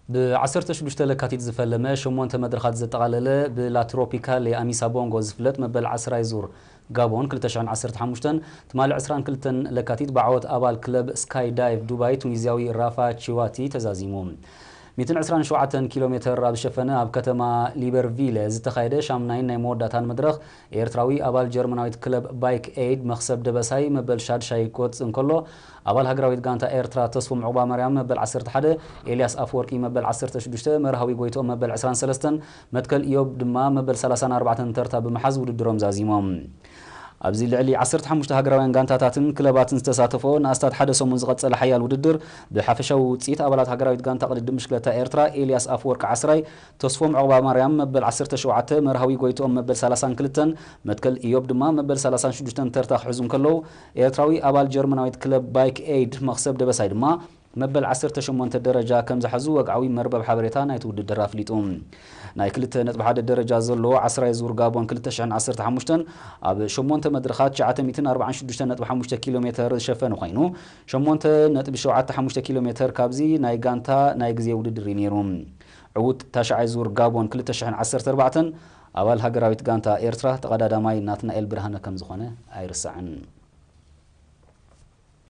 ብ16 ለካቲት ዝፈለመ ሸሞንተ መድረኻት ዘጠቓለለ ብላ ትሮፒካሌ ኣሚሳ ቦንጎ ዝፍለጥ መበል ዓስራይ ዙር ጋቦን ክልተ ሽሕን ዓሰርተ ሓሙሽተን ትማሊ ዕስራን ክልተን ለካቲት ብዓወት ኣባል ክለብ ስካይ ዳይቭ ዱባይ ቱኒዝያዊ ራፋ ቺዋቲ ተዛዚሙ። ሚእትን ዕስራን ሸውዓተን ኪሎ ሜተር ኣብ ዝሸፈነ ኣብ ከተማ ሊበርቪለ ዝተኻየደ ሻምናይን ናይ መወዳእታን መድረኽ ኤርትራዊ ኣባል ጀርመናዊት ክለብ ባይክ ኤይድ መኽሰብ ደበሳይ መበል ሻድሻይ ክወጽእ እንከሎ ኣባል ሃገራዊት ጋንታ ኤርትራ ተስፎም ዑቕባ ማርያም መበል ዓሰርተ ሓደ፣ ኤልያስ ኣፍወርቂ መበል ዓሰርተ ሽዱሽተ፣ መርሃዊ ጎይትኦም መበል ዕስራን ሰለስተን፣ መትከል ኢዮብ ድማ መበል ሰላሳን ኣርባዕተን ተርታ ብምሓዝ ውድድሮም ዛዚሞም። ኣብዚ ልዕሊ ዓሰርተ ሓሙሽተ ሃገራውያን ጋንታታትን ክለባትን ዝተሳተፎ ንኣስታት ሓደ ሰሙን ዝቐጸለ ሓያል ውድድር ብሓፈሻዊ ውጽኢት ኣባላት ሃገራዊት ጋንታ ቅድድም ብሽክለታ ኤርትራ ኤልያስ ኣፍወርቂ ዓስራይ፣ ተስፎም ዑቕባ ማርያም መበል ዓሰርተ ሸውዓተ፣ መርሃዊ ጎይትኦም መበል ሰላሳን ክልተን፣ መትከል ኢዮብ ድማ መበል ሰላሳን ሽዱሽተን ተርታ ክሕዙ እንከለዉ ኤርትራዊ ኣባል ጀርመናዊት ክለብ ባይክ ኤይድ መኽሰብ ደበሳይ ድማ መበል ዓሰርተ ሸሞንተ ደረጃ ከም ዝሓዙ ወግዓዊ መርበብ ሓበሬታ ናይቲ ውድድር ኣፍሊጡ። ናይ ክልተ ነጥቢ ሓደ ደረጃ ዘለዎ ዓስራይ ዙር ጋቦን ክልተ ሽሕን ዓሰርተ ሓሙሽተን ኣብ ሸሞንተ መድረኻት ትሽዓተ ሚእትን ኣርባዓን ሽዱሽተን ነጥቢ ሓሙሽተ ኪሎ ሜተር ዝሸፈነ ኮይኑ ሸሞንተ ነጥቢ ሸውዓተ ሓሙሽተ ኪሎ ሜተር ካብዚ ናይ ጋንታ ናይ ግዜ ውድድር እዩ ነይሩ። ዕዉት ታሽዓይ ዙር ጋቦን ክልተ ሽሕን ዓሰርተ ኣርባዕተን ኣባል ሃገራዊት ጋንታ ኤርትራ ተቐዳዳማይ ናትናኤል ብርሃነ ከም ዝኾነ ኣይርሳዕን።